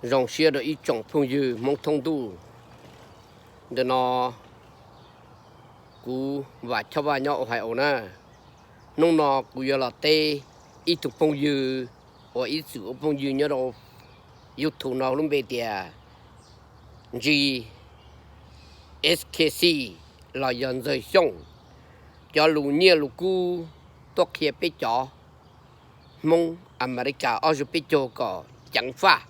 Zoo siab rau ib tsoom phooj ywg Hmoob thoob ntuj. Ntawm no kuv Vam Choj Vaj nyob Ohio na. Hnub no kuv yuav los teb ib tug phooj ywg uas ib txwm ua phooj ywg nyob rau YouTube no lub npe tias G S K C los yog Ntxawg Xyooj, cov lus nyiaj lus kub tuaj qhia peb cov Hmoob Amelikas ob zuj peb caug kom ceev faj,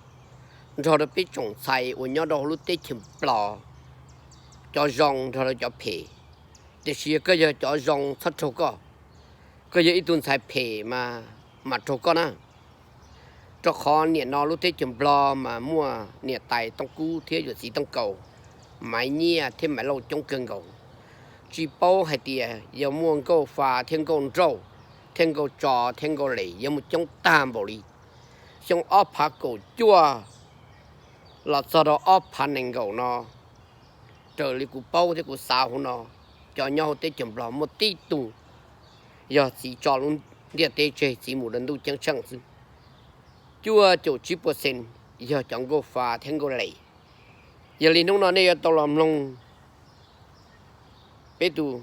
nrog rau peb tsoom ntxhais uas nyob rau hauv lub teb chaws Nplog, cov zoo nrog rau cov phem. Tiam sis yog koj yog cov zoo txhob raug koj, koj yog ib tug ntxhais phem mas mam raug koj na. Rau qhov niam no lub teb chaws Nplog mas muaj niam tais Tooj Kub thiab yawm txiv Tooj Kaus, Maiv Nyiaj thiab Maiv Lauj coob kawg nkaus. Tsis paub hais tias yog muaj Nkauj Fa thiab Nkauj Nrauj thiab Nkauj Tso thiab Nkauj Les yuav muaj coob tag npaum li. Xyoo ob phav kaum cuaj los txog rau ob phav nees nkaum no, raws li kuv paub thiab kuv xav hauv no, cov nyob hauv teb chaws Nplog muaj tib tug yog txiv tso lub ntiaj teb tseg, txiv mus rau ntuj ceeb tsheej xwb. Cuaj caum tsib puas xees yog cov Nkauj Fa thiab Nkauj Les. Yog li hnub no nej yuav tau los mloog peb tus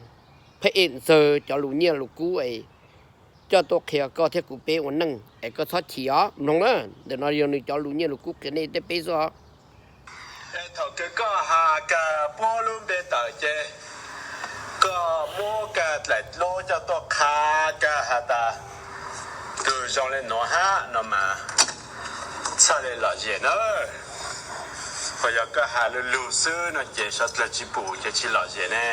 phab ej Ntxawg cov lus nyiaj lus kub es coj tuaj qhia koj thiab kuv peb ua neej es koj txhob chim os, mloog na. Ntawm no yog nws cov lus nyiaj lus kub qhia nej tej peb xwb os. Thaum kawg koj has kag puab lub npe tawm ces koj muab kag dlaim dlub coj tuaj qha kag has tas tus zoo li nuav hab no mas txhaj le lom zem na. Ho yog koj has lug lug xwb no ces suav dlawg tsis pum ces tsis lom zem ne.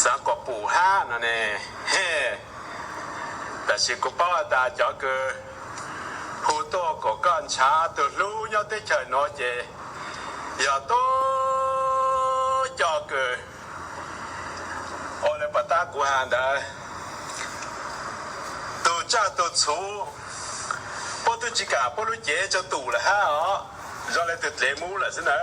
Xaav kom pum hab no ne. Tab sis kuv paub has tas cov kws hu tuaj kom koj ntshaw tug hlub nyob teb chaws nuav ces yog tub coj kws ua le puas tab kuv has ntawd, tug tsaj tug txhuv, puab twb tsis kam puab lub cev tsaug tum lawm hab os, zoo le tug dlev mub lawm xwb ntag.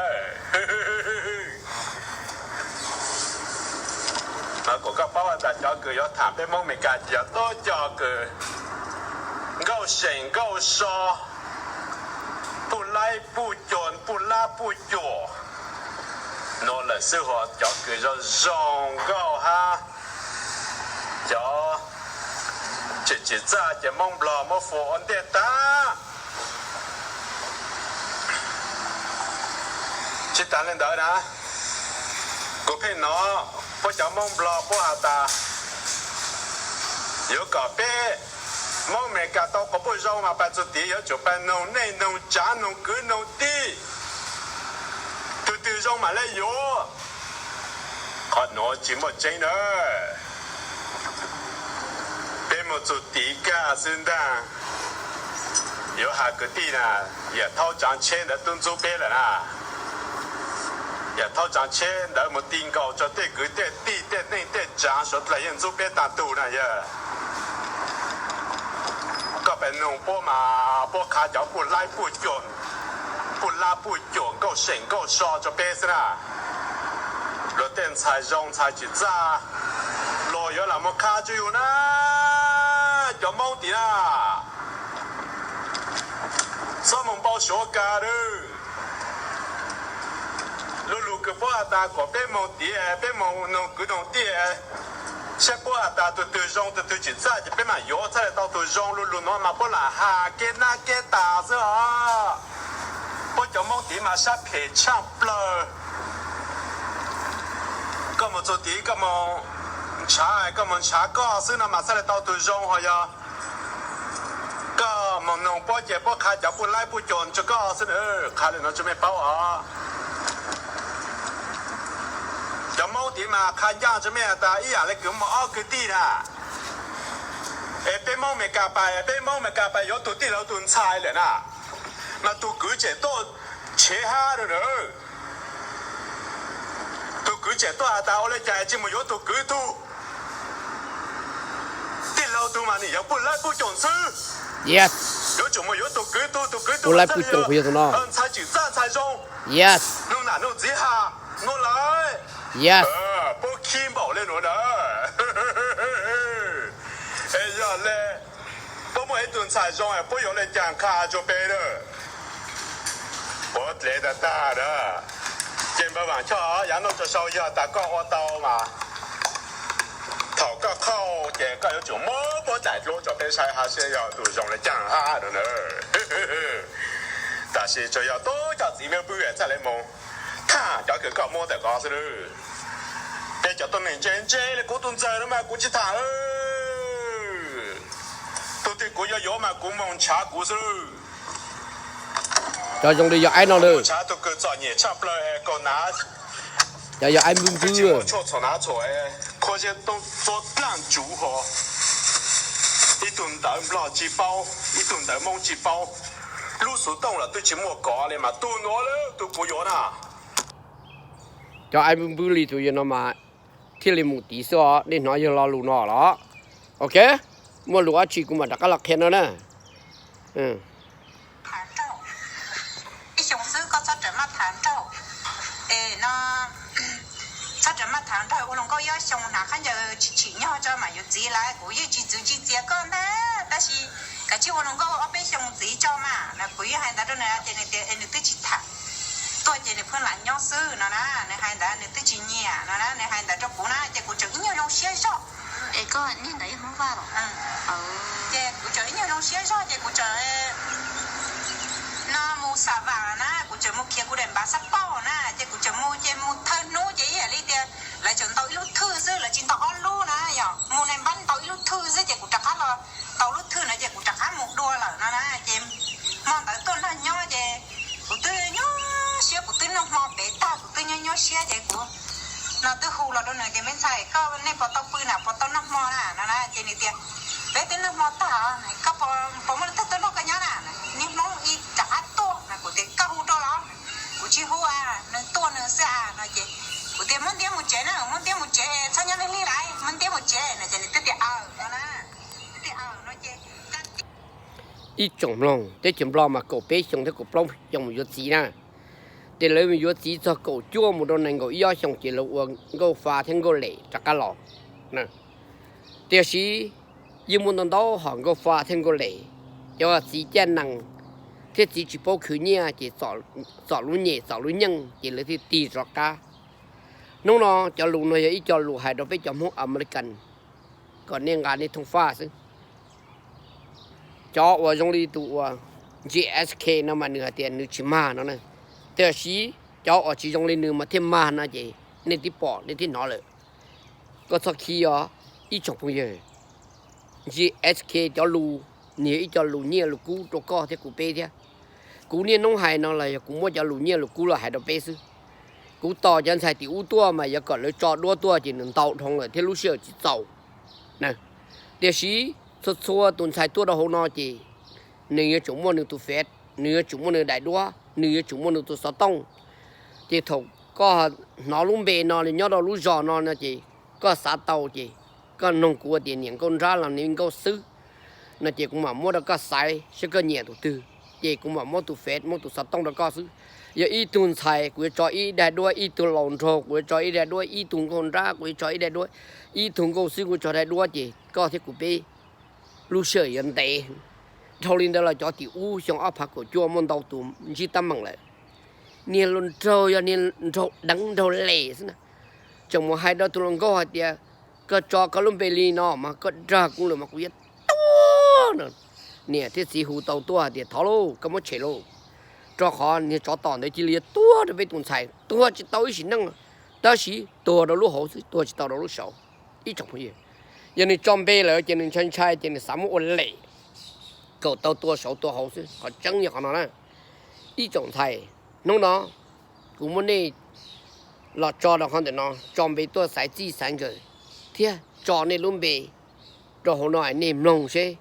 Mas kom koj paub has tas cov kws yuav tham peb Moob Amelikas ces yog tub coj kws nkauj seem nkauj so, puj laib puj cuam, puj lab puj cuam no lawm xwb, ho cov kws zoo zoo nkauj hab cov tseem tsim txaj ces Moob Nplog muab fua ua ntej tag. Tsis tas li ntawd na, kuv pheej hnov puab cov Moob Nplog puab has tas yuav kom peb Moob Amelikas tau quas puj zoo mas pais txug tid yuav tsum pais noog neej noog tsaav noog kwv noog tij, tug twg zoo mam le yuav. Qhov nuav tsis muaj tseeb na. Peb mus txug tid kag xwb ntag. Yuav has kwv tij na, yam thaub tsaav tsheb ntawd tub ntxub peb lawm na. Yam thaub tsaav tsheb ntawd mus ti nkaus rua tej kwv tej tij tej neej tej tsaav suav dlawg yeej ntxub peb taag tug na yawg. Koj pais noog puab mas puab qha cov puj laib puj cuam, puj lab puj cuam nkauj seem nkauj so rua peb xwb na. Luag tej ntxhais zoo ntxhais tsim txaj, luag yuav lam mus qha rua yug na. Cov Moob tid na, txhob mus npau suav kag lawm. Lu lug kws puab has tas kom peb moog tid, peb moog noog kwv noog tij, saib puab has tas tug twg zoo tug twg tsim txaj ces peb mam yuav txhaj le tau tug zoo. Lu lug nuav mas puab lam has kev nab kev tas xwb os. Puab cov Moob tid mas sab phem tshaaj plawg. Koj mus txug tid koj mus ntshav, koj mus ntshav koj xwb no mas txhaj le tau tug zoo, ho yog koj mus noog puab ces puab qha cov puj laib puj cuam rua koj xwb na. Qha le nuav rua mej paub os. Cov Moob tid mas qha ncaaj rua mej has tas ib yam le kws moog ob kwv tij na, es peb Moob Amelikas pais, peb Moob Amelikas pais yuav tug tij laug tug ntxhais lawm na, mas tug kwv tseem tuaj tshev hab lawm na. Tug kwv tseem tuaj has tas ua le caag tsi mus yuav tug kwv tug, tij laug tug mas nim yog puj laib puj cuam xwb. Yuav tsum mus yuav tug kwv tug, tug kwv tug ntxhais tsim txaj ntxhais zoo, noog nam noog txiv has nuav lawm. Puab khib npaum le nuav na. Es yog le puab muaj ib tug ntxhais zoo es puab yuav le caag qha rua peb lawm. Puav dlev tag tag na. Ces npawg Vam Choj, yav no tso sau yog tas koj ua tau mas thaum koj qhauj ces koj yuav tsum muab puab daim duab tso peb saib hab seb yog tus zoo le caag hab no na. Tab sis tsuas yog tub cov txiv me pwg txhaj le moog tham cov kws koj muab ntawm ko xwb lawm. Peb cov tuab neeg ntse ntse le kuv tus ntxawg no mas kuv tsi tham. Tug twg kuv yuav yuav mas kuv moog nrhav kuv xwb lawm. Cov zoo li yog aib no lawm. Nrhav tug kws txom nyem tshaj plaws kaum nav, cov yog aib npwb npwb, tshuaj txhom nav txhom, qhua zeb txhua dlaaj tsuv ho, ib tug ntawv Nplog tsi paub, ib tug ntawv Moob tsi paub, lub xuv tooj los twb tsi muaj kov le mas tug nuav lawm tug kuv yuav na. Cov aib npwb npwb li tus yog no mas thiaj li mus tiv xwb os, nej hnov yog lo lus no los. Ok, muaj lus dab tsi kuv mam rov qab los qhia no na. Ib xyoo xwb koj txhob rawm maj tham nraug. Es no, txhob rawm maj tham nraug ua hluas nkauj ib ob xyoo hnav khaub ncaws tsis tsim nyog tso mam yuav txiv lawm. Kuv yeej tsis txwv tsis txiav koj ntag, tab sis kav tsij ua hluas nkauj ob peb xyoo txiv tso mas. Kuv yeej hais ntawd rau nws ces nws tias es nws twb tsis tham, tuaj ces nws pheej lam nyob xwb no na. Nws hais ntawd nws twb tsis nyiam no na, nws hais ntawd rau kuv na ces kuv tseem ib nyuag zoo siab zog. Es koj niag ntawd yog Hmoob Vaj los? Ces kuv tseem ib nyuag zoo siab zog ces kuv tseem no mus xam vam na, kuv tseem mus khiav kuv daim npav xab poj na, ces kuv tseem mus ces mus thawj hnub ces ib yam li tias lawv tseem ntaus ib lub thwj xwb, lawv tsis ntaus ob lub na, yog mus daim npav ntaus ib lub thwj xwb ces kuv rov qab los ntaus lub thwj no ces kuv rov qab mus dua lawm no na. Ces hmo ntawd tuaj nrog nyob ces kuv twb nyuaj siab, kuv twb noj hmo pem tag, kuv twb nyuaj nyuaj siab ces kuv no twb hu los rau nws tias me ntxhais, koj nej puas tau pw na, puas tau noj hmo na no na. Ces nws tias peb twb noj hmo tag, koj puas muaj leej twg tuaj nrog koj nyob na, niag Hmoob ib rov qab tuaj na. Kuv tias koj hu rau los? Kuv tsis hu a, nws tuaj nws xwb a no ces kuv tias muab ntiab mus tsev na, muab ntiab mus tsev, txhob nyob lig lig lawm, muab ntiab mus tsev no ces nws twb tias aws no na. Twb tias aws no ces ib tsoom mloog, teb chaws Nplog mas kaum peb xyoo thiab kaum plaub xyoo mus yuav txiv na. Ces lawv mus yuav txiv txog kaum cuaj mus rau nees nkaum ib ob xyoo ces lawv ua nkauj fa thiab nkauj lem rov qab los. Tiam sis yeej muaj ntau ntau hom nkauj fa thiab nkauj lem, cov txiv caj nees thiab txiv tsis paub khwv nyiaj ces txom lub nyem txom lub nyeej ces lawv thiaj tig rov qab. Hnub no cov lus no yog ib co lus hais rau peb cov Hmoob American kom nej nqa nej thooj faj xwb. Cov uas zoo li tus uas G S K no mas nws hais tias nws tsis mag no na. Tiam sis cov uas tsis zoo li nws mas thiaj mag no ces nej twb pom nej twb hnov lawm. Koj txhob khib os ib tsoom phooj ywg. G S K cov lus, nws yog ib co lus nyiaj lus kub rau koj thiab kuv peb thiab. Kuv niaj hnub hais no los yog kuv muab cov lus nyiaj lus kub los hais rau peb xwb. Kuv tos cov ntxhais tim ub tuaj mas yuav kom lawv tso duab tuaj ces nws ntau dhau lawm thiab lub sij hawm tsis txaus. Tiam sis txhua txhua tus ntxhais tuaj rau hauv no ces nws yuav tsum muaj nws tus fed, nws yuav tsum muaj nws daim duab, nws yuav tsum muaj nws tus xov tooj. Ces thaum koj hnov lub npe no nyob rau lub zos no no ces koj xav tau ces koj noog kuv tias niam nkauj nrab los niam nkauj xwb no ces kuv mam muab rau koj xaiv saib koj nyiam tus twg, ces kuv mam muab tus fed muab tus xov tooj rau koj xwb. Yog ib tug ntxhais kuv yuav tso ib daim duab, ib tug laus nraug kuv yuav tso ib daim duab, ib tug nkauj nrab kuv yuav tso ib daim duab, ib tug nkauj xwb kuv tso daim duab ces koj thiab kuv peb lub sij hawm yuav ntev. Dhau li ntawd los cov tim ub xyoo ob phav kaum cuaj muaj ntau tus ntsib teeb meem lawm. Niag hluas nraug yog niag nraug deev nraug les xwb na, tseem mus hais rau tus hluas nkauj hais tias koj tso koj lub npe li no mas koj dag kuv lawm mas kuv yuav tuag no. Niam thiab txiv hu tau tuaj hais tias thov lauj, koj muab tshem lauj, rau qhov niag tsov tom ntawd cia li yuav tuag rau peb tus ntxhais, tuag tsis tau ib sim neej, tab sis tuag rau lub hauv xwb, tuag tsis tau rau lub saud. Ib tsoom phooj ywg, yog nws tso npe lawm ces nws ntshai ntshai ces nws xav muab ua lem kom tau tua saud tua hauv xwb, qhov tseeb yog qhov no na. Ib tsoom ntxhais, hnub no kuv muab nej los tso rau qhov ntawm no, tso npe tuaj xaiv txij xaiv nkawm thiab tso nej lub npe rau hauv no nej mloog seb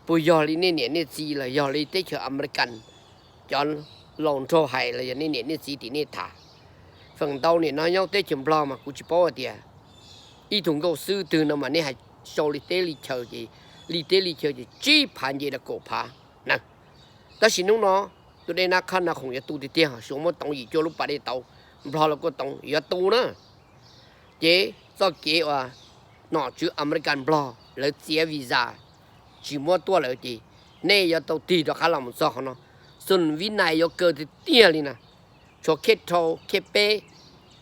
puas yog li nej niam nej txiv los yog li teb chaws American cov laus nraug hais los yog nej niam nej txiv tim nej tham. Feem ntau nim no nyob teb chaws Nplog mas kuv tsis paub hais tias ib tug nkauj xwb twg no mas nej hais sau li teb li chaw ces li teb li chaw ces tsib phav nce rau kaum phav na. Tab sis hnub no tus dej nab qhab na khoom yuav tu tiag tiag, Suav muab toov yim cuaj lub pas dej tauv, Nplog los kuj toov yuav tu na. Ces txoj kev uas nom tswv American Nplog lawv txiav visa tsis muab tuaj lawm ces nej yuav tau tig rov qab los mus txog qhov no. Xum Vib Nais yuav kaw tiag tiag li na. Tshuav khej rhau, khej peb,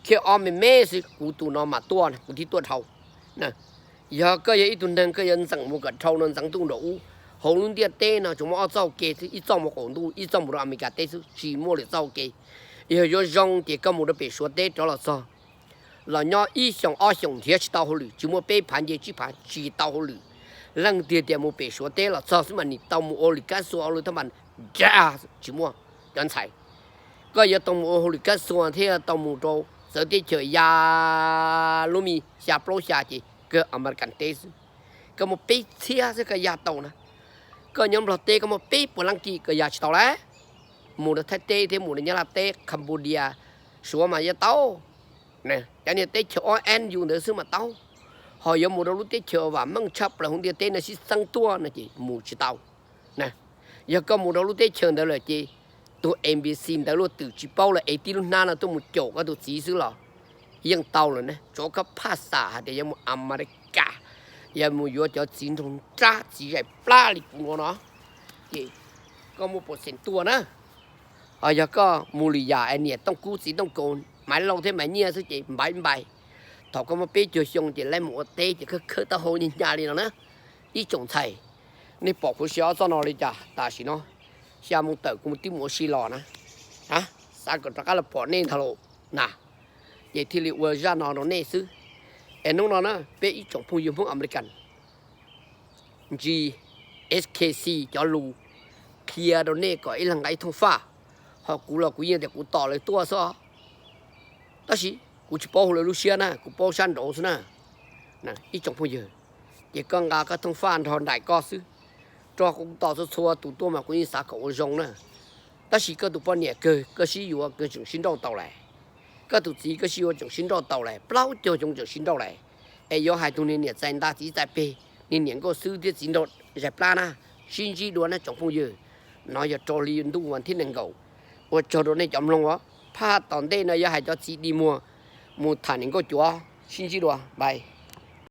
khej ob me me xwb kuv tus no mam tuaj, kuv thiaj tuaj dhau. Yog koj yog ib tug neeg koj yuav ntxeem mus kom dhau no ntxeev ntuj nraum ub, hauv lub ntiaj teb no tsuas muaj ob txoj hau kev xwb, ib txoj mus qaum ntuj, ib txoj mus rau Amelikas teb xwb, tsis muaj lwm txoj hau kev. Yog yuav zoo ces koj mus rau pem Suav teb rov los txog, los nyob ib xyoos ob xyoos nrhiav tsis tau hauj lwm, tsis muaj peb phav nce tsib phav tsis tau hauj lwm. Leej twg tias mus pem Suav teb los txog xwb mas nim tau mus ua lwm kab xua ua lwm thab npas nra, tsis muaj cov ntxhais. Koj yuav tau mus ua hauj lwm kab xua thiab tau mus rau txawv teb chaws ya lub me xya plaub xya ces kawg Amelikas teb xwb. Koj muaj peb txhiab xwb koj ya tau na. Koj nyob Nplog teb koj muaj peb puas leej kis koj ya tsis tau lawm. Mus rau Thaib teb thiab mus rau Nyab Laj teb, Cambodia, Suav mas ya tau. Cov niag teb chaws ob n yus ntawd xwb mas tau. Ho yuav mus rau lub teb chaws vam meej tshaj plaws hauv ntiaj teb no sib txeeb tuaj no ces mus tsis tau. Yog koj mus rau lub teb chaws ntawd lawm ces tus N B C ntawd luaj twm tsis paub lawm es tib lub hnab no tuaj mus caum koj tus txiv xwb los yeej tau lawm ne. Tsuav koj phaj xam hais tias yuav mus Amelikas, yog mus yuav cov txiv nraug nrab txiv zais plab li kuv ua no, ces koj muaj pua xeem tuaj na. Ho yog koj mus lwm yam es niam Tooj Kub txiv Tooj Kaus, Maiv Lauj thiab Maiv Nyiaj xwb ces npaiv npais. Thaum koj muaj peb caug xyoo ces lawv mus ua teb ces koj khawb taub hau nyag nyag li no na. Ib tsoom ntxhais, nej pom kuv siv ob txoj no li cas tam sim no? Xya moo tawm kuv twb mus ua si los na. Xav kom rov qab los pom nej ntag lauj na. Ces thiaj li ua zaj no rau nej xwb. Es hnub no na peb ib tsoom phooj ywg Hmoob Amelikas, G S K C cov lus qhia rau nej kom ib leeg nqa ib thooj faj. Ho kuv los kuv yeej tias kuv tos lawv tuaj xwb os. Tab sis kuv tsis paub hauv lawv lub siab na, kuv paub sab nraud xwb na. Ib tsoom phooj ywg, ces koj nqa koj thooj faj nrog nraim koj xwb. Rau kuv tos txhua txhua tus tuaj mas kuv yeej xav kom ua zoo na. Tab sis koj tus poj niam kawg koj sib yuav kawg tseem sib nrauj tau lawm. Koj tus txiv koj sib yuav tseem sib nrauj tau lawm, plaub caug xyoo tseem sib nrauj lawm. Es yuav hais tus niag niam txais nta txiv txais peg, niag niam nkauj xwb thiab txiv nraug zais plab na. Sib ntsib dua na tsoom phooj ywg. No yog raug li ntuj vas thib nees nkaum. Ua tsaug rau nej cov mloog os. Phaj tom ntej no yuav hais cov txiv dig muag mus tham niam nkauj cuav. Sib ntsib dua, bye.